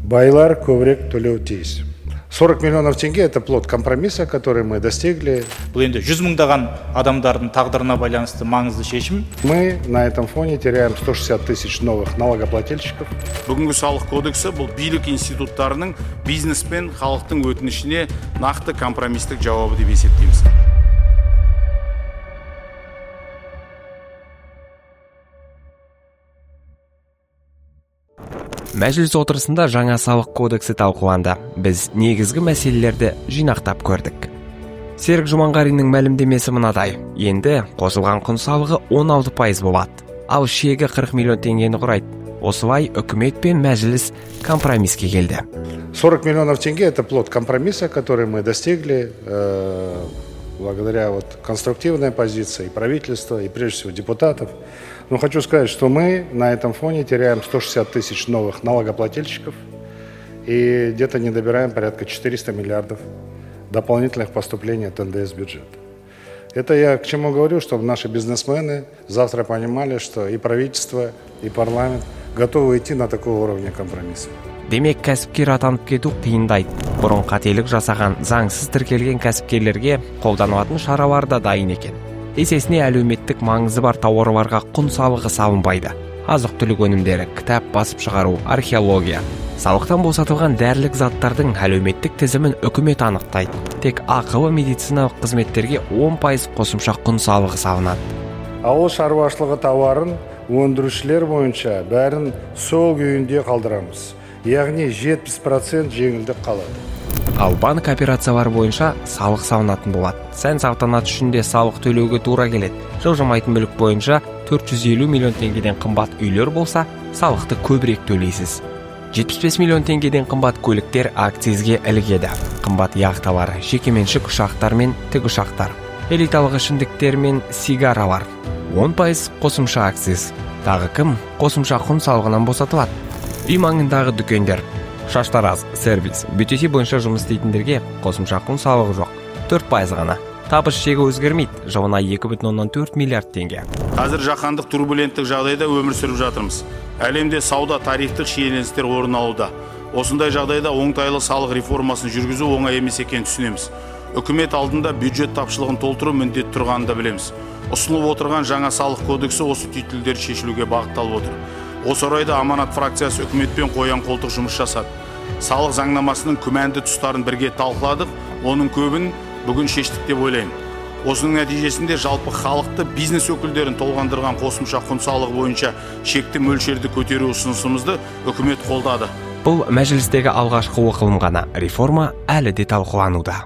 Байлар көбірек төлеу тиіс. 40 миллионов тенге – это плод компромисса, который мы достигли. Бұл енді жүз мыңдаған адамдардың тағдырына байланысты маңызды шешім. Мы на этом фоне теряем 160 тысяч новых налогоплательщиков. Бүгінгі салық кодексі – бұл билік институттарының бизнес пен халықтың өтінішіне нақты компромисстік жауабы деп есептейміз. Мәжіліс отырысында жаңа салық кодексі талқыланды. Біз негізгі мәселелерді жинақтап көрдік. Серік Жұманғариннің мәлімдемесі мынадай: енді қосылған құн салығы 16% болады, ал шегі 40 миллион теңгені құрайды. Осылай үкімет пен мәжіліс компромиске келді. 40 миллионов тенге – это плод компромисса, который мы достигли благодаря вот конструктивной позиции и правительства, и прежде всего депутатов. Но хочу сказать, что мы на этом фоне теряем 160 тысяч новых налогоплательщиков и где-то не добираем порядка 400 миллиардов дополнительных поступлений от НДС в бюджет. Это я к чему говорю: чтобы наши бизнесмены завтра понимали, что и правительство, и парламент готовы идти на такой уровень компромисса. Демек, кәсіпкер атанып кету қиындайды. Бұрын қателік жасаған, заңсыз тіркелген кәсіпкерлерге қолданылатын шаралар да дайын екен. Есесіне әлеуметтік маңызы бар тауарларға құн салығы салынбайды: азық түлік өнімдері, кітап басып шығару, археология. Салықтан босатылған дәрілік заттардың әлеуметтік тізімін үкімет анықтайды. Тек ақылы медициналық қызметтерге 10% қосымша құн салығы салынады. Ауыл шаруашылығы тауарын өндірушілер бойынша бәрін сол күйінде қалдырамыз, яғни 70% жеңілдік қалады. Ал банк операциялары бойынша салық салынатын болады. Сән салтанат үшін де салық төлеуге тура келеді. Жылжымайтын мүлік бойынша 450 миллион теңгеден қымбат үйлер болса, салықты көбірек төлейсіз. 75 миллион теңгеден қымбат көліктер акцизге ілігеді. Қымбат яхталар, жекеменшік ұшақтар мен тікұшақтар, элиталық ішімдіктер мен сигаралар – 10% қосымша акциз. Тағы кім қосымша құн салығынан босатылады? Үй маңындағы дүкендер, шаштараз, сервис, бьюти бойынша жұмыс істейтіндерге қосымша құн салығы жоқ, 4% ғана. Табыс шегі өзгермейді, жылына 2,4 миллиард теңге. Қазір жаһандық турбуленттік жағдайда өмір сүріп жатырмыз. Әлемде сауда тарифтік шиеленістер орын алуда. Осындай жағдайда оңтайлы салық реформасын жүргізу оңай емес екенін түсінеміз. Үкімет алдында бюджет тапшылығын толтыру міндеті тұрғанын да білеміз. Ұсынылып отырған жаңа салық кодексі осы түйткілдерді шешілуге бағытталып отыр. Осы орайда «Аманат» фракциясы үкіметпен қоян қолтық жұмыс жасады. Салық заңнамасының күмәнді тұстарын бірге талқыладық, оның көбін бүгін шештік деп ойлаймын. Осының нәтижесінде жалпы халықты, бизнес өкілдерін толғандырған қосымша құн салығы бойынша шекті мөлшерді көтеру ұсынысымызды үкімет қолдады. Бұл мәжілістегі алғашқы оқылым ғана, реформа әлі де талқылануда.